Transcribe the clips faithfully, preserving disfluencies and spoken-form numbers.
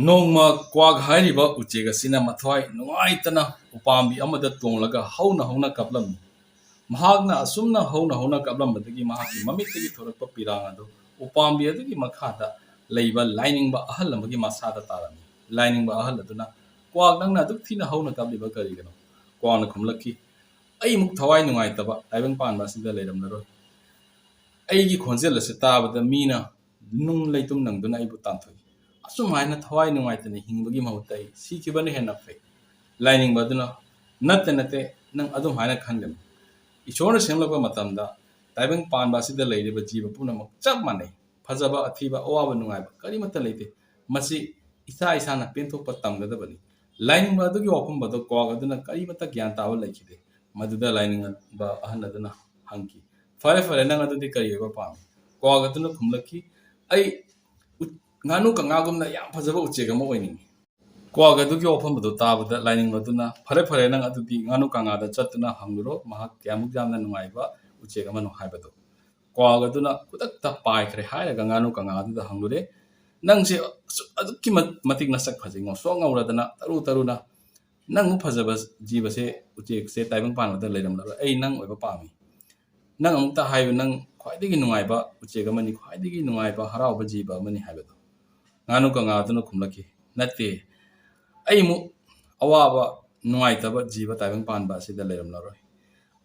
ꯅꯣꯡꯃ ꯀ꯭ꯋꯥꯛ ꯍꯥꯏꯔꯤꯕ ꯎꯆꯦꯛ ꯑꯁꯤꯅ ꯃꯊ꯭ꯋꯥꯏ ꯅꯨꯡꯉꯥꯏꯇꯅ ꯎꯄꯥꯝꯕꯤ ꯑꯃꯗ ꯇꯣꯡꯂꯒ ꯍꯧꯅ ꯍꯧꯅ ꯀꯞꯂꯝꯃꯤ꯫ ꯃꯍꯥꯛꯅ ꯑꯁꯨꯝꯅ ꯍꯧꯅ ꯍꯧꯅ ꯀꯞꯂꯝꯕꯗꯒꯤ ꯃꯍꯥꯛꯀꯤ ꯃꯃꯤꯠꯇꯒꯤ ꯊꯣꯔꯛꯄ ꯄꯤꯔꯥꯡ ꯑꯗꯨ ꯎꯄꯥꯝꯕꯤ ꯑꯗꯨꯒꯤ ꯃꯈꯥꯗ ꯂꯩꯕ ꯂꯥꯏꯅꯤꯡꯕ ꯑꯍꯜ ꯑꯃꯒꯤ ꯃꯁꯥꯗ ꯇꯥꯔꯝꯃꯤ꯫ ꯂꯥꯏꯅꯤꯡꯕ ꯑꯍꯜ ꯑꯗꯨꯅ, "ꯀ꯭ꯋꯥꯛ, ꯅꯪꯅ ꯑꯗꯨꯛ ꯊꯤꯅ ꯍꯧꯅ ꯀꯞꯂꯤꯕ ꯀꯔꯤꯒꯤꯅꯣ?" ꯀ꯭ꯋꯥꯛꯅ ꯈꯨꯝꯂꯛꯈꯤ, "ꯑꯩꯃꯨꯛ ꯊꯋꯥꯏ ꯅꯨꯡꯉꯥꯏꯇꯕ ꯇꯥꯏꯕꯪ ꯄꯥꯟꯕ ꯑꯁꯤꯗ ꯂꯩꯔꯝꯂꯔꯣꯏ꯫ ꯑꯩꯒꯤ ꯈꯣꯟꯖꯦꯜ ꯑꯁꯤ ꯇꯥꯕꯗ ꯃꯤꯅ ꯅꯨꯡ ꯂꯩꯇꯨꯝ ꯅꯪꯗꯨꯅ ꯑꯩꯕꯨ ꯇꯥꯟꯊꯣꯛꯏ꯫ ꯑꯁꯨꯝꯍꯥꯏꯅ ꯊꯋꯥꯏ ꯅꯨꯡꯉꯥꯏꯇꯅ ꯍꯤꯡꯕꯒꯤ ꯃꯍꯨꯠꯇ ꯑꯩ ꯁꯤꯈꯤꯕꯅ ꯍꯦꯟꯅ ꯐꯩ꯫" ꯂꯥꯏꯅꯤꯡꯕ ꯑꯗꯨꯅ, "ꯅꯠꯇꯦ, ꯅꯠꯇꯦ, ꯅꯪ ꯑꯗꯨꯝꯍꯥꯏꯅ ꯈꯟꯒꯅꯨ꯫ ꯏꯁꯣꯔꯅ ꯁꯦꯝꯂꯛꯄ ꯃꯇꯝꯗ ꯇꯥꯏꯕꯪ ꯄꯥꯟꯕ ꯑꯁꯤꯗ ꯂꯩꯔꯤꯕ ꯖꯤꯕ ꯄꯨꯝꯅꯃꯛ ꯆꯞ ꯃꯥꯟꯅꯩ꯫ ꯐꯖꯕ, ꯑꯊꯤꯕ, ꯑꯋꯥꯕ, ꯅꯨꯡꯉꯥꯏꯕ ꯀꯔꯤꯃꯠꯇ ꯂꯩꯇꯦ꯫ ꯃꯁꯤ ꯏꯁꯥ ꯏꯁꯥꯅ ꯄꯦꯟꯊꯣꯛꯄ ꯇꯝꯒꯗꯕꯅꯤ꯫" ꯂꯥꯏꯅꯤꯡꯕ ꯑꯗꯨꯒꯤ ꯋꯥꯐꯝ ꯑꯗꯨ ꯀ꯭ꯋꯥꯛ ꯑꯗꯨꯅ ꯀꯔꯤꯃꯠꯇ ꯒ꯭ꯌꯥꯟ ꯇꯥꯕ ꯂꯩꯈꯤꯗꯦ꯫ ꯃꯗꯨꯗ ꯂꯥꯏꯅꯤꯡꯕ ꯑꯍꯜ ꯑꯗꯨꯅ ꯍꯪꯈꯤ, "ꯐꯔꯦ, ꯐꯔꯦ, ꯅꯪ ꯑꯗꯨꯗꯤ ꯀꯔꯤ ꯑꯣꯏꯕ ꯄꯥꯝꯃꯤ?" ꯀ꯭ꯋꯥꯛ ꯑꯗꯨꯅ ꯈꯨꯝꯂꯛꯈꯤ, "ꯑꯩ ꯎ-, ꯉꯥꯅꯨ ꯀꯪꯉꯥꯒꯨꯝꯅ ꯌꯥꯝ ꯐꯖꯕ ꯎꯆꯦꯛ ꯑꯃ ꯑꯣꯏꯅꯤꯡꯏ꯫" ꯀ꯭ꯋꯥꯛ ꯑꯗꯨꯒꯤ ꯋꯥꯐꯝ ꯑꯗꯨ ꯇꯥꯕꯗ ꯂꯥꯏꯅꯤꯡꯕ ꯑꯗꯨꯅ, "ꯐꯔꯦ, ꯐꯔꯦ, ꯅꯪ ꯑꯗꯨꯗꯤ ꯉꯥꯅꯨ ꯀꯪꯉꯥꯗ ꯆꯠꯇꯨꯅ ꯍꯪꯂꯨꯔꯣ, ꯃꯍꯥꯛ ꯀꯌꯥꯃꯨꯛ ꯌꯥꯝꯅ ꯅꯨꯡꯉꯥꯏꯕ ꯎꯆꯦꯛ ꯑꯃꯅꯣ ꯍꯥꯏꯕꯗꯨ꯫" ꯀ꯭ꯋꯥꯛ ꯑꯗꯨꯅ ꯈꯨꯗꯛꯇ ꯄꯥꯏꯈ꯭ꯔꯦ ꯍꯥꯏꯔꯒ ꯉꯥꯅꯨ ꯀꯪꯉꯥ ꯑꯗꯨꯗ ꯍꯪꯂꯨꯔꯦ, "ꯅꯪꯁꯦ ꯑꯁꯨꯛ, ꯑꯗꯨꯛꯀꯤ ꯃ-, ꯃꯇꯤꯛ ꯅꯁꯛ ꯐꯖꯩ, ꯉꯧꯁꯣꯛ ꯉꯧꯔꯗꯅ, ꯇꯔꯨ ꯇꯔꯨꯅ, ꯅꯪꯃꯨꯛ ꯐꯖꯕ ꯖꯤꯕꯁꯦ, ꯎꯆꯦꯛꯁꯦ ꯇꯥꯏꯕꯪ ꯄꯥꯟꯕꯗ ꯂꯩꯔꯝꯂꯔꯣꯏ꯫ ꯑꯩ ꯅꯪ ꯑꯣꯏꯕ ꯄꯥꯝꯃꯤ꯫ ꯅꯪ ꯑꯃꯨꯛꯇ ꯍꯥꯏꯌꯨ, ꯅꯪ ꯈ꯭ꯋꯥꯏꯗꯒꯤ ꯅꯨꯡꯉꯥꯏꯕ ꯎꯆꯦꯛ ꯑꯃꯅꯤ, ꯈ꯭ꯋꯥꯏꯗꯒꯤ ꯅꯨꯡꯉꯥꯏꯕ ꯍꯔꯥꯎꯕ ꯖꯤꯕ ꯑꯃꯅꯤ ꯍꯥꯏꯕꯗꯣ꯫" ꯉꯥꯅꯨ ꯀꯪꯉꯥꯗꯨꯅ ꯈꯨꯝꯂꯛꯈꯤ, "ꯅꯠꯇꯦ, ꯑꯩꯃꯨꯛ ꯑꯋꯥꯕ, ꯅꯨꯡꯉꯥꯏꯇꯕ ꯖꯤꯕ ꯇꯥꯏꯕꯪ ꯄꯥꯟꯕ ꯑꯁꯤꯗ ꯂꯩꯔꯝꯂꯔꯣꯏ꯫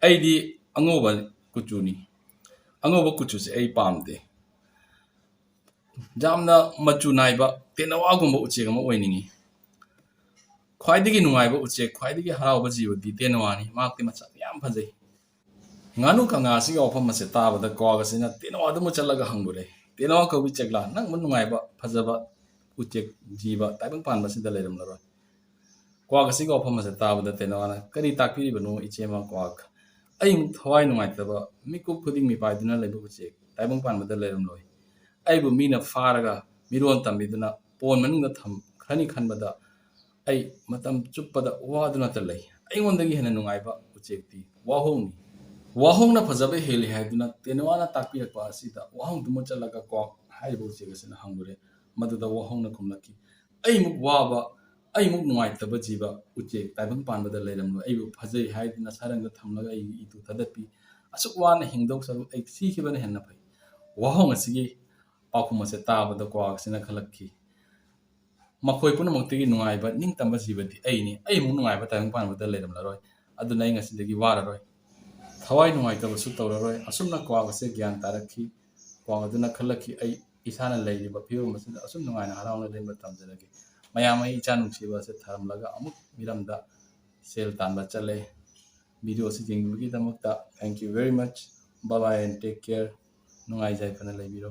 ꯑꯩꯗꯤ ꯑꯉꯧꯕ ꯀꯨꯆꯨꯅꯤ꯫ ꯑꯉꯧꯕ ꯀꯨꯆꯨꯁꯦ ꯑꯩ ꯄꯥꯝꯗꯦ꯫ ꯌꯥꯝꯅ ꯃꯆꯨ ꯅꯥꯏꯕ ꯇꯦꯅꯋꯥꯒꯨꯝꯕ ꯎꯆꯦꯛ ꯑꯃ ꯑꯣꯏꯅꯤꯡꯏ꯫ ꯈ꯭ꯋꯥꯏꯗꯒꯤ ꯅꯨꯡꯉꯥꯏꯕ ꯎꯆꯦꯛ, ꯈ꯭ꯋꯥꯏꯗꯒꯤ ꯍꯔꯥꯎꯕ ꯖꯤꯕꯗꯤ ꯇꯦꯅꯋꯥꯅꯤ꯫ ꯃꯍꯥꯛꯇꯤ ꯃꯁꯛ ꯌꯥꯝ ꯐꯖꯩ꯫" ꯉꯥꯅꯨ ꯀꯪꯉꯥ ꯑꯁꯤꯒꯤ ꯋꯥꯐꯝ ꯑꯁꯦ ꯇꯥꯕꯗ ꯀ꯭ꯋꯥꯛ ꯑꯁꯤꯅ ꯇꯦꯅꯋꯥꯗꯨ ꯃꯨꯠꯆꯠꯂꯒ ꯍꯪꯂꯨꯔꯦ, "ꯇꯦꯅꯋꯥ ꯀꯧꯕꯤ ꯆꯦꯛꯂꯥ, ꯅꯪꯕꯨ ꯅꯨꯡꯉꯥꯏꯕ, ꯐꯖꯕ ꯎꯆꯦꯛ ꯖꯤꯕ ꯇꯥꯏꯕꯪ ꯄꯥꯟꯕꯁꯤꯗ ꯂꯩꯔꯝꯂꯔꯣꯏ꯫" ꯀ꯭ꯋꯥꯛ ꯑꯁꯤꯒꯤ ꯋꯥꯐꯝ ꯑꯁꯦ ꯇꯥꯕꯗ ꯇꯦꯅꯋꯥꯅ, "ꯀꯔꯤ ꯇꯥꯛꯄꯤꯔꯤꯕꯅꯣ, ꯏꯆꯦꯃ ꯀ꯭ꯋꯥꯛ? ꯑꯩꯃꯨꯛ ꯊꯋꯥꯏ ꯅꯨꯡꯉꯥꯏꯇꯕ, ꯃꯤꯀꯨꯞ ꯈꯨꯗꯤꯡ ꯃꯤꯄꯥꯏꯗꯨꯅ ꯂꯩꯕ ꯎꯆꯦꯛ ꯇꯥꯏꯕꯪ ꯄꯥꯟꯕꯗ ꯂꯩꯔꯝꯂꯣꯏ꯫ ꯑꯩꯕꯨ ꯃꯤꯅ ꯐꯥꯔꯒ ꯃꯤꯔꯣꯟ ꯇꯝꯕꯤꯗꯨꯅ ꯄꯣꯟ ꯃꯅꯨꯡꯗ ꯊꯝꯈ꯭ꯔꯅꯤ ꯈꯟꯕꯗ ꯑꯩ ꯃꯇꯝ ꯆꯨꯞꯄꯗ ꯋꯥꯗꯨꯅꯇ ꯂꯩ꯫ ꯑꯩꯉꯣꯟꯗꯒꯤ ꯍꯦꯟꯅ ꯅꯨꯡꯉꯥꯏꯕ ꯎꯆꯦꯛꯇꯤ ꯋꯥꯍꯣꯡꯅꯤ꯫ ꯋꯥꯍꯣꯡꯅ ꯐꯖꯕ ꯍꯦꯜꯂꯤ" ꯍꯥꯏꯗꯨꯅ ꯇꯦꯅꯋꯥꯅ ꯇꯥꯛꯄꯤꯔꯛꯄ ꯑꯁꯤꯗ ꯋꯥꯍꯣꯡꯗꯨ ꯃꯨꯠꯆꯠꯂꯒ ꯀ꯭ꯋꯥꯛ ꯍꯥꯏꯔꯤꯕ ꯎꯆꯦꯛ ꯑꯁꯤꯅ ꯍꯪꯂꯨꯔꯦ꯫ ꯃꯗꯨꯗ ꯋꯥꯍꯣꯡꯅ ꯈꯨꯝꯂꯛꯈꯤ, ꯑꯩꯃꯨꯛ ꯋꯥꯕ, ꯑꯩꯃꯨꯛ ꯅꯨꯡꯉꯥꯏꯇꯕ ꯖꯤꯕ ꯎꯆꯦꯛ ꯇꯥꯏꯕꯪ ꯄꯥꯟꯕꯗ ꯂꯩꯔꯝꯂꯣꯏ꯫ ꯑꯩꯕꯨ ꯐꯖꯩ ꯍꯥꯏꯗꯨꯅ ꯁꯥꯔꯪꯗ ꯊꯝꯂꯒ ꯑꯩꯒꯤ ꯏꯇꯨ ꯊꯥꯗꯠꯄꯤ꯫ ꯑꯁꯨꯛ ꯋꯥꯅ ꯍꯤꯡꯗꯧ ꯁꯔꯨꯛ ꯑꯩ ꯁꯤꯈꯤꯕꯅ ꯍꯦꯟꯅ ꯐꯩ꯫ ꯋꯥꯍꯪ ꯑꯁꯤꯒꯤ ꯄꯥꯎꯈꯨꯝ ꯑꯁꯦ ꯇꯥꯕꯗ ꯀ꯭ꯋꯥꯛꯁꯤꯅ ꯈꯜꯂꯛꯈꯤ, "ꯃꯈꯣꯏ ꯄꯨꯝꯅꯃꯛꯇꯒꯤ ꯅꯨꯡꯉꯥꯏꯕ, ꯅꯤꯡꯇꯝꯕ ꯖꯤꯕꯗꯤ ꯑꯩꯅꯤ꯫ ꯑꯩꯃꯨꯛ ꯅꯨꯡꯉꯥꯏꯕ ꯇꯥꯏꯕꯪ ꯄꯥꯟꯕꯗ ꯂꯩꯔꯝꯂꯔꯣꯏ꯫ ꯑꯗꯨꯅ ꯑꯩ ꯉꯁꯤꯗꯒꯤ ꯋꯥꯔꯔꯣꯏ꯫ ꯊꯋꯥꯏ ꯅꯨꯡꯉꯥꯏꯇꯕꯁꯨ ꯇꯧꯔꯔꯣꯏ꯫" ꯑꯁꯨꯝꯅ ꯀ꯭ꯋꯥꯛ ꯑꯁꯦ ꯒ꯭ꯌꯥꯟ ꯇꯥꯔꯛꯈꯤ꯫ ꯀ꯭ꯋꯥꯛ ꯑꯗꯨꯅ ꯈꯜꯂꯛꯈꯤ, "ꯑꯩ ꯏꯁꯥꯅ ꯂꯩꯔꯤꯕ ꯐꯤꯕꯝ ꯑꯁꯤꯗ ꯑꯁꯨꯝ ꯅꯨꯡꯉꯥꯏꯅ ꯍꯔꯥꯎꯅ ꯂꯦꯟꯕ ꯇꯝꯖꯔꯒꯦ꯫" ꯃꯌꯥꯝ, ꯑꯩ ꯏꯆꯥ ꯅꯨꯡꯁꯤꯕ ꯑꯁꯦ ꯊꯔꯝꯂꯒ ꯑꯃꯨꯛ ꯃꯤꯔꯝꯗ ꯁꯦꯜ ꯇꯥꯟꯕ ꯆꯠꯂꯦ꯫ ꯚꯤꯗꯤꯑꯣ ꯑꯁꯤ ꯌꯦꯡꯕꯤꯕꯒꯤꯗꯃꯛꯇ thank you very much. Bye bye and take care. ꯅꯨꯡꯉꯥꯏ ꯌꯥꯏꯐꯅ ꯂꯩꯕꯤꯔꯣ꯫